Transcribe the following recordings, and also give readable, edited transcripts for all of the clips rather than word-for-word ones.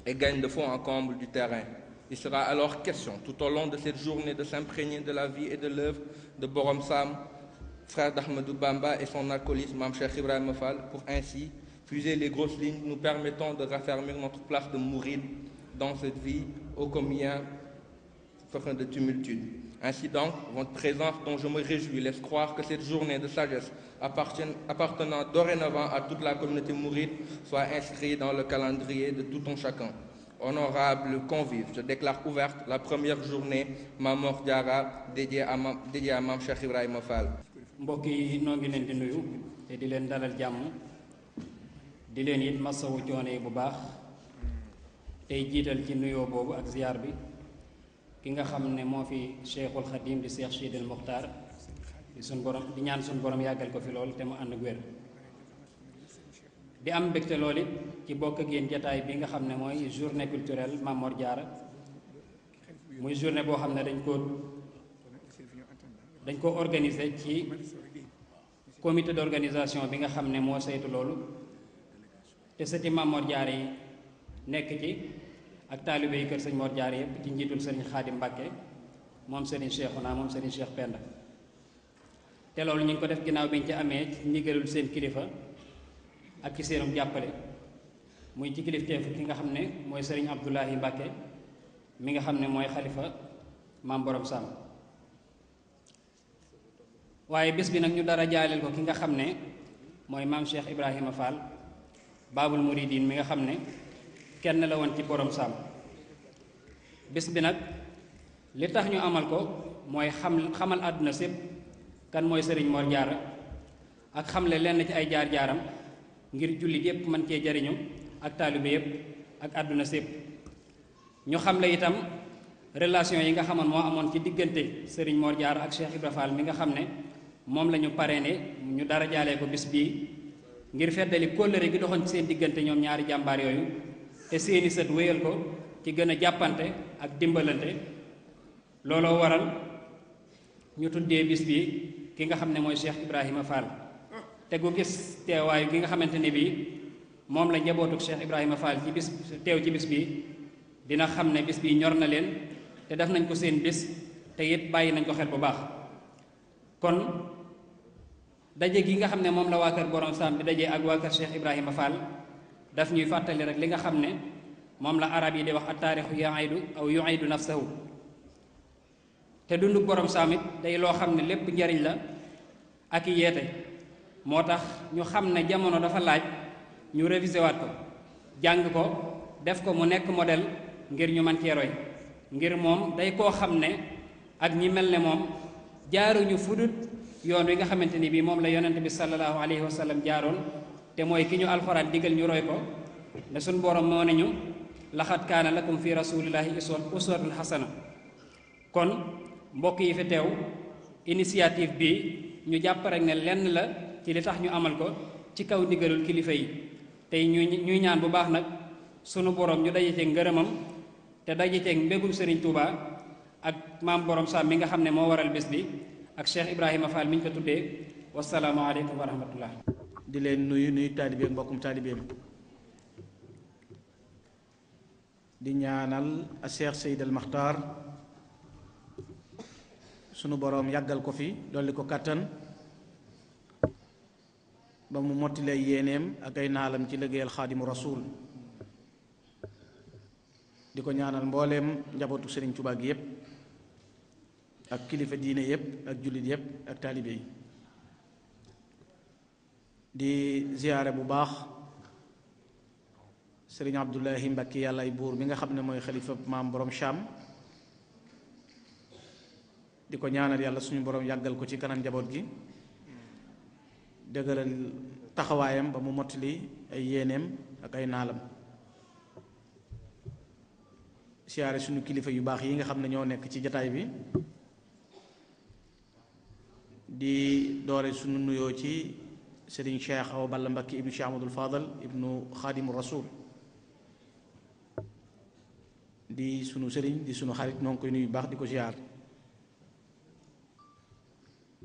et gagne de fond en comble du terrain. Il sera alors question, tout au long de cette journée, de s'imprégner de la vie et de l'œuvre de Borom Sam, frère d'Ahmadou Bamba et son acolyte Mame Cheikh Ibrahima Fall, pour ainsi fuser les grosses lignes nous permettant de raffermir notre place de mouride dans cette vie ô combien de tumultude. Ainsi donc, votre présence dont je me réjouis laisse croire que cette journée de sagesse appartenant dorénavant à toute la communauté mouride soit inscrite dans le calendrier de tout un chacun. Honorables convives, je déclare ouverte la première journée Mamor Diara dédiée à Mame Cheikh Ibrahima Fall. mbokk yi noo ngi leen di nuyu te di leen dalal jàmm di leen it masawu coono yi bu baax tey jiital ci nuyoo boobu ak ziyaar bi ki nga xam ne moo fi Cheikhul Khadim di Cheikh Sidil Mokhtar di suñ borom di ñaan suñ borom yàggal ko fi lool te mu ànd ak wér di am mbégte lool it ci bokk ak yéen jataay bi nga xam ne mooy journée culturelle Mame Mor Diarra muy journée boo xam ne dañ ko organiser ci comité d'organisation bi nga xam ne moo saytu loolu te sëti Mame Mor Diarra yi nekk ci ak taalibe yi kër sëñ Mor Diarra yëpp ci njiitul sëriñ Xaadim Mbàkke moom sëriñ Cheikhouna moom sëriñ Cheikh Penda te loolu ñu ngi ko def ginnaaw bi ñu ci amee ci ndigalul seen kilifa ak ci seenum jàppale muy ci kilifteefu ki nga xam ne mooy sëriñ Abdoulahi Mbàkke mi nga xam ne mooy xalifa Maam Borom Sam waaye bés bi nag ñu dara jaaleel ko ki nga xam ne mooy Maam Cheikh Ibrahima Fall Baabul Muridiin mi nga xam ne kenn la woon ci Borom Sam bés bi nag li tax ñu amal ko mooy xamal àdduna sépp kan mooy Serigne Mor Diarra ak xamle lenn ci ay jaar-jaaram ngir jullit yépp mën cee jariñu ak taalibe yépp ak àdduna sépp ñu xamle itam relation yi nga xamoon moo amoon ci diggante Serigne Mor Diarra ak Cheikh Ibra Fall mi nga xam ne moom la ñu parrainé ñu dara jaalee ko bis bii ngir feddali kóllëre gi doxoon ci seen diggante ñoom ñaari jàmbaar yooyu te seeni sët wéyal ko ci gën a jàppante ak dimbalante looloo waral ñu tuddee bis bi ki nga xam ne mooy Cheikh Ibrahima Fall te gu gis teewaayu gi nga xamante ne bii moom la njabootuk Cheikh Ibrahima Fall ci bis teew ci bis bi dina xam ne bis bi ñor na leen te def nañ ko seen bis te it bàyyi nañ ko xel bu baax kon daje gi nga xam ne moom la waa kër Borom Sam bi daje ak waa kër Cheikh Ibrahima Fall daf ñuy fàttali rek li nga xam ne moom la arab yi di wax at taarixu yu'idu aw yu'idu nafsahu te dundu Borom Sam it day loo xam ne lépp njariñ la ak i yeete moo tax ñu xam ne jamono dafa laaj ñu révisé waat ko jàng ko def ko mu nekk modèle ngir ñu mën cee roy ngir moom day koo xam ne ak ñi mel ne moom jaaruñu fudut yoon wi nga xamante ni bii moom la yonent bi sallallahu alayhi wa sallam jaaroon te mooy ki ñu alxuraan digal ñu roy ko ne suñ borom moo ne ñu laxat kaana lakum fi rasulillahi uswatun xasana kon mbokk yi fi teew initiative bi ñu jàpp rek ne lenn la ci li tax ñu amal ko ci kaw ndigalul kilifa yi tey ñuy ñaan bu baax nag sunu borom ñu daje ceeg ngërëmam te daje ceeg mbégum Serigne Touba ak Maam Borom Sam mi nga xam ne moo waral bés bi ak Cheikh Ibrahima Fall mi ñu ko tuddee wasalaamu aleykum wa rahmatullah. di leen nuyu taalibeem mbokkum taalibeem di ñaanal a Cheikh Seydal Maxtaar sunu boroom yàggal ko fi dolli ko kàttan ba mu mottilee yéeneem ak ay naalam ci liggéeyal xaadimu rasuul di ko ñaanal mbooleem njabootu Sëriñ Tuubaa gi yépp ak kilifa diine yépp ak jullit yépp ak taalibe yi di ziyaare bu baax Sëriñ Abdullahi Mbakki yàlla ay buur bi nga xam ne mooy xalifa Maam Borom Sam di ko ñaanal yàlla suñu borom yàggal ko ci kanam njaboot gi dëgëral taxawaayam ba mu mottali ay yéeneem ak ay naalam siyaare suñu kilifa yu baax yi nga xam ne ñoo nekk ci jataay bi di doore suñu nuyoo ci Serigne Cheikh Awa Balla Mbakki ibnu Cheikh Ahmadul Fadal ibnu Xaadimu Rasul di sunu sëriñ di sunu xarit noo ngi koy nuyu baax di ko siyaar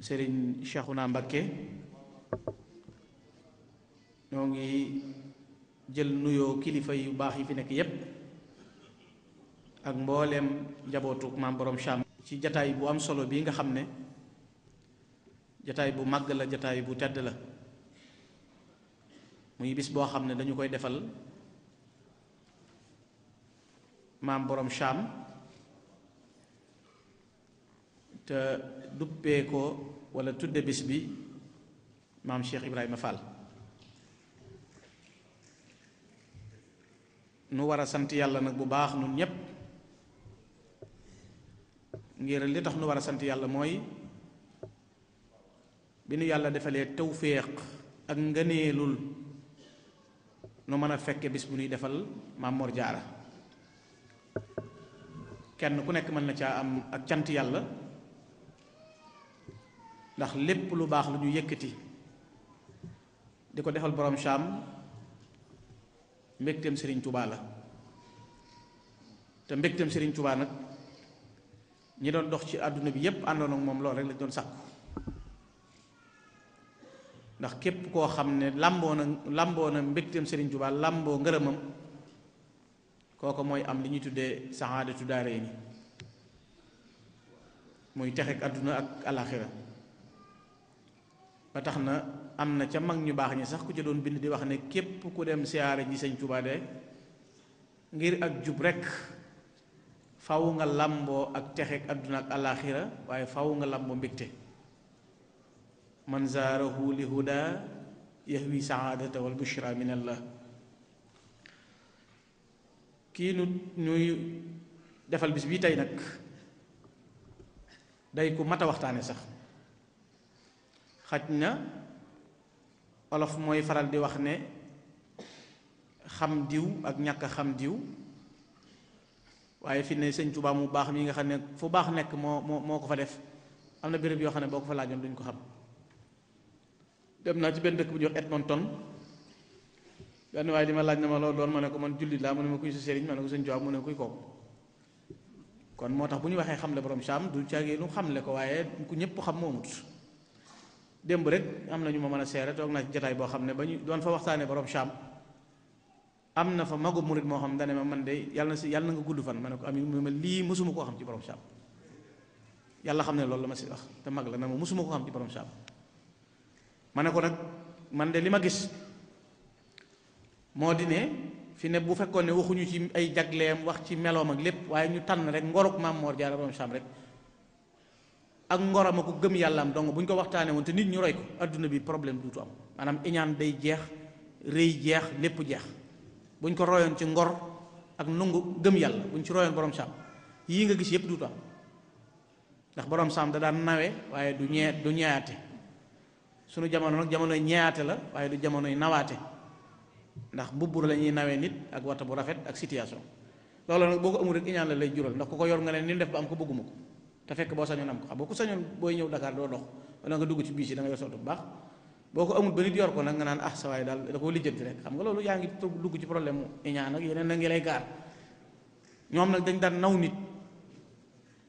Sëriñ Cheikhouna Mbakke ñoo ngi jël nuyoo kilifa yu baax yi fi nekk yépp ak mbooleem njabootu maam borom Cham ci jataay bu am solo bii nga xam ne jataay bu màgg la, jataay bu tedd la, muy bis boo xam ne dañu koy defal maam borom Cham te duppee ko wala tudde bis bi maam Cheikh Ibrahima Fall. nu war a sant yàlla nag bu baax nun ñépp, ngir li tax nu war a sant yàlla mooy bi nu yàlla defalee tawféex ak ngëneelul nu mën a fekke bis bu nuy defal maam Mor Jaara. kenn ku nekk mën na caa am ak cant yàlla, ndax lépp lu baax lu ñu yëkkati di ko defal borom Cham mbégteem Serigne Touba la, te mbégteem Serigne Touba nag ñi doon dox ci àdduna bi yépp àndoon ak moom loolu rek lañ doon sàkku. ndax képp koo xam ne làmboo na mbégteem Serigne Touba, làmboo ngërëmam, kooko mooy am li ñuy tuddee saxaadatu daarayni, muy texek àdduna ak alaxira. ba tax na am na ca mag ñu baax ñi sax ku ca doon bind di wax ne képp ku dem siyaare ji Sëñ Tuubaa de ngir ak jub rekk faw nga làmboo ak texek àdduna ak alaxira, waaye faw nga làmboo mbégte. man zaarahu li huda yahwi saadata wal bushra min allah. kii nu ñuy defal bis bii tey nag day ku mat a waxtaane sax. xaj na olof mooy faral di wax ne xam diw ak ñàkk a xam diw, waaye fi ne Sëñ Tuubaa mu baax mi nga xam ne fu baax nekk moo ko fa def, am na béréb yoo xam ne boo ko fa laajoon duñ ko xam. dem naa ci benn dëkk bu ñuy wax Edmonton, benn waaye di ma laaj na ma loolu doon, ma ne ko man jullit laa, mu ne ma kuy sa sëriñ, ma ne ko Sëñ Tuubaa, mu ne kuy kooku. kon moo tax bu ñu waxee xamle borom Cham du caagee lu xamle ko, waaye ku ñëpp xam moomut. démb rek am na ñu ma mën a seere, toog naa ci jataay boo xam ne ba ñu doon fa waxtaanee borom Cham, am na fa magu murit moo xam dane ma man de yàlla na nga gudd fan. ma ne ko ami mu ma lii mësuma koo xam ci borom Cham, yàlla xam ne loolu la ma si wax, te mag la na ma mësuma koo xam ci borom Cham. ma ne ko nag man de li ma gis moo di ne fi ne bu fekkoon ne waxuñu ci ay jagleem, wax ci meloom ak lépp, waaye ñu tànn rek ngoruk maam Mor Jaara borom Cham rek ak ngorama ko gëm yàllaam dong bu ñu ko waxtaanee woon te nit ñu roy ko, adduna bi problème duutu am. maanaam iñaan day jeex, rëy jeex, lépp jeex bu ñu ko royoon ci ngor ak nungu gëm yàlla, bu ñu ci royoon borom Cham yii nga gis yépp duutu am. ndax borom Cham da daan nawe waaye du ñeeyaate. sunu jamono nag jamonoy ñeeyaate la waaye du jamonoy nawaate, ndax mbubbur la ñuy nawee nit ak wata bu rafet ak situation. loolu nag boo ko amul rek iñaan la lay jural, ndax ku ko yor nga ne ni mu def ba am ko bëgguma ko, te fekk boo sañoon am ko. xam boo ko sañoon booy ñëw Dakar doo dox, wala nga dugg ci biis yi da nga yor soto bu baax. boo ko amul ba nit yor ko nag nga naan sa waay daal da koo lijjanti rek. xam nga loolu yaa ngi dugg ci problème mu iñaan ak yeneen na ngi lay gaar. ñoom nag dañ daan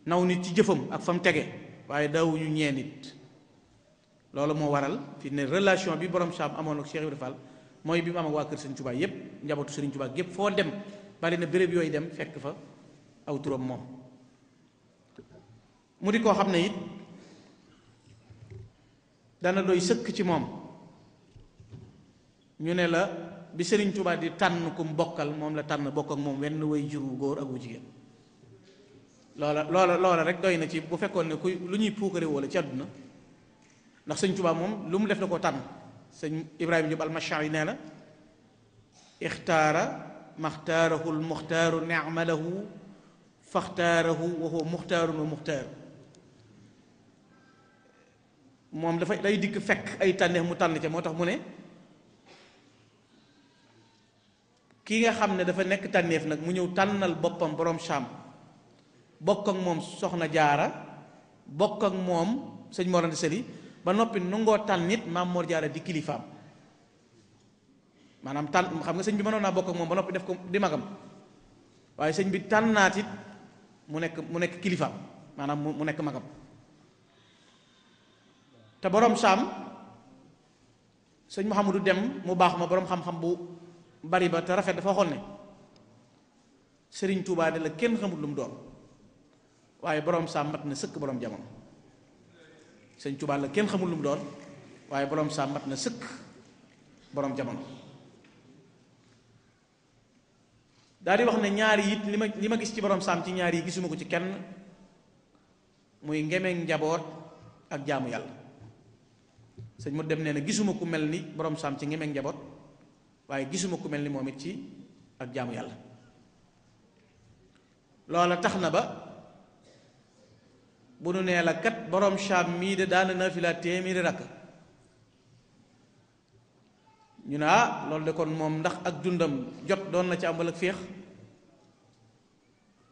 naw nit ci jëfam ak fa mu tege, waaye daawuñu ñee nit. loolu moo waral fi ne relation bi borom Cham amoon ak Cheikh Ibrahima Fall mooy bi mu am ak waa kër Serigne Touba yépp, njabootu Serigne Touba yépp. foo dem bari na béréb yooyu dem fekk fa aw turam moom. mu di koo xam ne it dana doy sëkk ci moom ñu ne la bi Serigne Touba di tànn kum bokkal moom la tànn bokk ak moom wenn way jur wu góor ak wu jigéen. loola rek doy na ci bu fekkoon ne kuy lu ñuy puukare wala ci àdduna. ndax Sëñ Touba moom lu mu def na ko tànn. sëñ Ibrahima Diop al-Mashari nee na ixtaara maxtaarahu lmuxtaaru nicmalahu faxtaarahu wa huwa muxtaarun wa muxtaaru. moom dafa day dikk fekk ay tànneef mu tànn ca, moo tax mu ne ki nga xam ne dafa nekk tànneef nag mu ñëw tànnal boppam borom Cham, bokk ak moom soxna Jaara, bokk ak moom sëñ Mor Anta Sali, ba noppi nungoo tànn nit maam Mor Jaara di kilifaam. maanaam tànn xam nga sëñ bi mënoon naa bokk ak moom ba noppi def ko di magam, waaye sëñ bi tànnaat it mu nekk kilifaam, maanaam mu nekk magam. te borom Cham sëñ Mouhamadou Dem mu baax ma borom xam-xam bu bari ba te rafet dafa waxoon ne Sëriñ Tuubaa de la kenn xamul lu mu doon waaye borom saam mat na sëkk borom jamono. Sëriñ Tuubaa la kenn xamul lu mu doon waaye borom saam mat na sëkk borom jamono. daal di wax ne ñaari it li ma gis ci borom saam ci ñaar yi gisuma ko ci kenn, muy ngemeeg njaboot ak jaamu yàlla. sëñ mu dem nee na gisuma ku mel ni borom saam ci ngemeeg njaboot waaye gisuma ku mel ni moom it ci ak jaamu yàlla. loola tax na ba bu nu nee la kat borom saam mii de daana naafila téeméeri rakk ñu ne loolu de kon moom ndax ak dundam jot doon na ci am walla féex,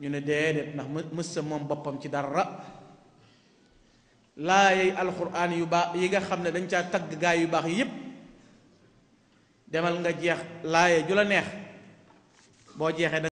ñu ne déedéet ndax mës sa moom boppam ci dara. laayay alxuraan yu baax yi nga xam ne dañ caa tagg gaay yu baax yépp demal nga jeex laaye ju la neex boo jeexee